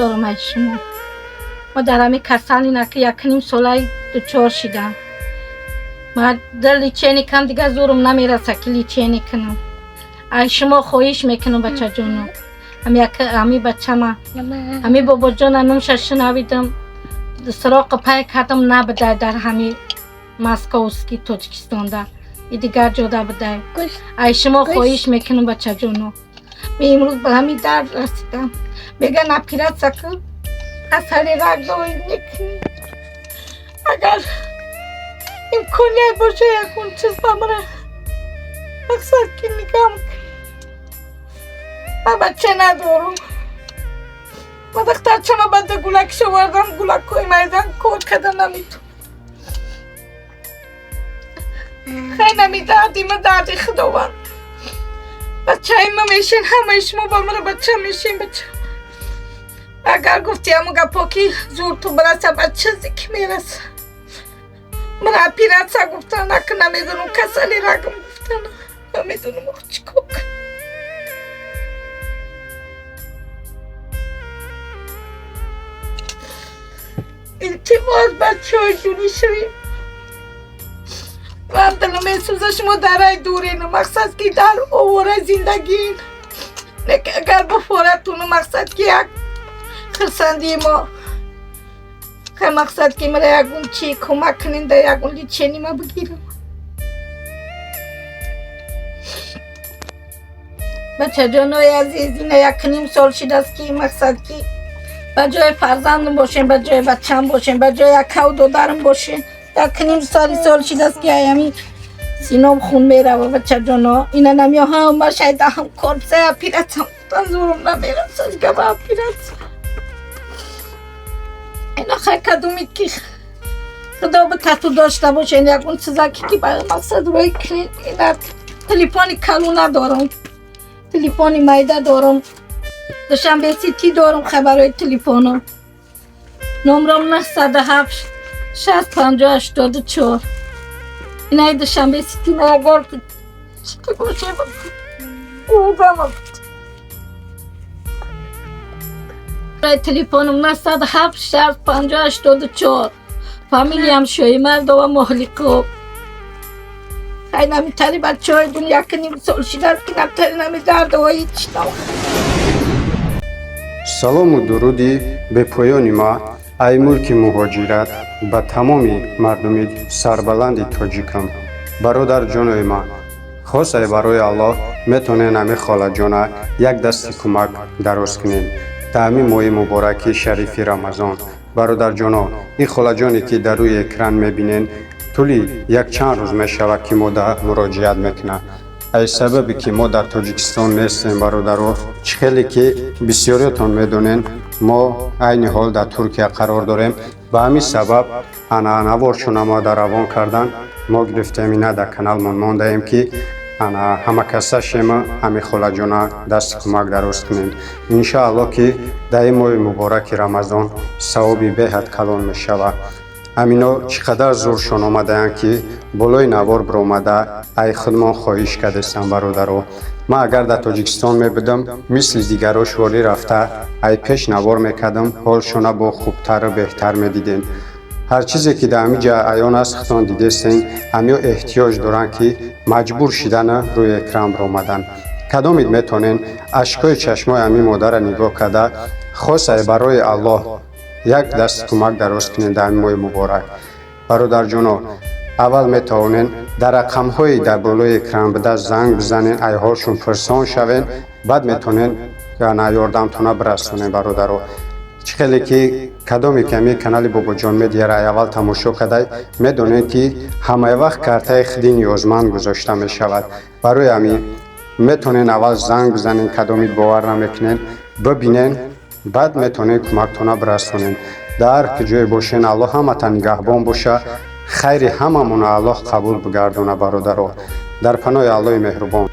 Дорам аз шумо. Ма дар ҳами касали ки 1,5 солаи дучор шидам. Ма дар лечение кам, дигар зӯрум намераса ки лечение кунам. Аз шумо хоҳиш мекунам, бачаҷоно. Ҳами бачама, ҳами бобоҷона номша шунавидам, сироқи пай кардам, набудай дар ҳами московский Тоҷикистонда и дигар ҷода будай. Ай шумо хоҳиш мекунам, бачаҷоно. Ме имрӯз ба ҳами дард расидам. Меган операция кун, касали раг доим мекунӣ. Агар имконият боша, ягон чиз ба мара мақсад ки нигоҳ. Ман бача надорам. Ма духтарчама ба ду гулакш овардам, гулакҳои майдан кор карда наметавонам. Хай, нами дарди ма дарди Худованд. Бачаи ма мешин, ҳамаи шумо ба мара бача мешин, бача. Агар гуфти ҳамун гапҳо ки зӯрту бираса, ба чизе ки мераса. Мара операция гуфтан, ака, намедонам, касали рагам гуфтан. Намедонам чӣ кор кунам. Илтимос, бачаҳои ҷуни ширин. Ман дилам месӯза, шумо дар ай дурину, мақсад ки дар овора зиндагиин. Лекин агар бифоратуну, мақсад ки як хирсандии мо. Хай, мақсад ки мара ягон чи кӯмак кунен, да ягон лечение ма бигирам. Бачаҷонои азиз, ина 1,5 сол шидааст ки мақсад ки ба ҷои фарзандам бошем, ба ҷои бачам бошем, ба ҷои акаву додарам бошем. 1,5 сол шидааст ки аями сином хун мерава, бачаҷоно. Ина намё ҳама шайдаҳам корпусаи операция гуфтан, зӯрум намераса дига ба операция. Ина хай, кадумид ки Худо битату дошта бошен, ягон чизаки ки ба мақсад рӯй кунед. Ина телефони калон надорам, телефони майда дорам. Душанбе Сити дорам хабарои телефоно. Номрам 907 60 50 84. Инаи Душанбе Сити ма агар ки чӣ боше, удам. Телефоном 907 60 50 84. Фамилиям Шоимардова Моҳлиқов. Хай, намитари, бачаҳои дун, 1,5 сол шидааст ки намтари нами дардои читам. Салому дуруди бепоёни ма ай мулки муҳоҷират ба тамоми мардуми сарбаланди тоҷикам. Бародарҷонои ма, хосае барои Аллоҳ метонен ами холаҷона як дасти кӯмак дароз кунед дар ҳамин моҳи мубораки шарифи Рамазон. Бародарҷоно, ин холаҷоне ки дар рӯи экран мебинен, тӯли якчанд рӯз мешавад ки мо да муроҷиат мекунад. Ай сабабе ки мо дар Тоҷикистон нестем, бародаро, чӣ хеле ки бисёриётон медонен, мо айни ҳол дар Туркия қарор дорем. Ба ҳамин сабаб ана наворшона мо дар равон кардан, мо гирифтем, ина дар каналмон мондаем ки ана ҳамакаса шема ҳами холаҷона дасти кӯмак дароз кунем. Иншоаллоҳ ки дар ин моҳи мубораки Рамазон савоби беҳад калон мешавад. Ҳамино чӣ қадар зӯршон омадаянд ки болои навор биромада ай худмон хоҳиш кардестам. Бародаро, ман агар дар Тоҷикистон мебудам, мисли дигаро шворӣ рафта ай пеш навор мекардам, ҳолшона бо хубтару беҳтар медидем. Ҳар чизе ки дар ҳамин ҷа аён аст, худтон дидестен. Ҳамиё эҳтиёҷ доранд ки маҷбур шидана рӯи экран биромаданд. Кадомид метонен ашкҳои чашмои ҳамин модарра нигоҳ карда, хосае барои Аллоҳ як дасти кӯмак дароз кунед дар ҳамин моҳи муборак. Бародарҷоно, аввал метавонен дар рақамҳои дар болои экран буда занг бизанен, айҳолшон пурсон шавен, баъд метавонен ана ёрдамтона бирасонен. Бародаро, чӣ хеле ки кадоме ки ҳамин канали Бобоҷон Медиара ай аввал тамошо кардай, медонед ки ҳамаи вақт картаи худи ниёзманд гузошта мешавад. Барои ҳамин метавонен аввал занг бизанен, кадомид бовар намекунен, бибинен, баъд метавонед кӯмактона бирасонен. Дар ҳар ки ҷое бошен, Аллоҳ ҳаматан нигаҳбон боша, хайри ҳамамона Аллоҳ қабул бигардона. Бародаро, дар паноҳи Аллоҳи меҳрубон.